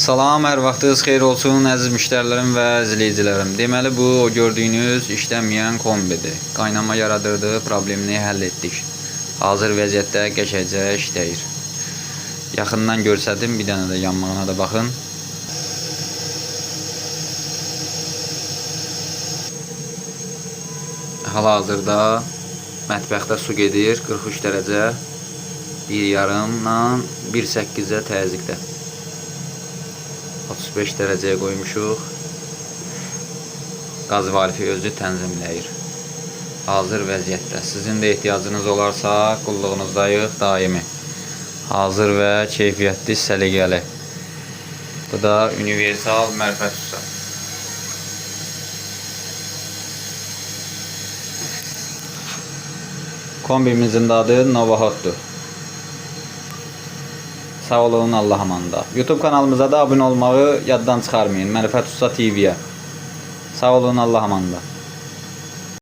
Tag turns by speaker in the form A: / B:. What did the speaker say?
A: Salam, hər vaxtınız xeyir olsun əziz müştərilərim və izləyicilərim. Deməli bu o gördüyünüz işləməyən kombidir. Qaynama yaradırdı, problemini həll etdik. Hazır vəziyyətdə qəşəngcə işləyir. Yaxından göstərdim, bir dənə də yanmağına da baxın. Hal-hazırda mətbəxdə su gedir 43 dərəcə 1,5-dan 1,8-ə təzyiqdə. 35 dərəcəyə qoymuşuq. Qaz valfi özü tənzimləyir. Hazır vəziyyətdə. Sizin də ehtiyacınız olarsa qulluğunuzdayıq daimi. Hazır və keyfiyyətli, səliqəli. Bu da universal Mərifət Usta. Kombimizin də adı Nova Hot'dur. Sağ olun, Allah amanda. YouTube kanalımıza da abunə olmağı yaddan çıxarmayın. Mərifət Usta TV-yə. Sağ olun, Allah amanda.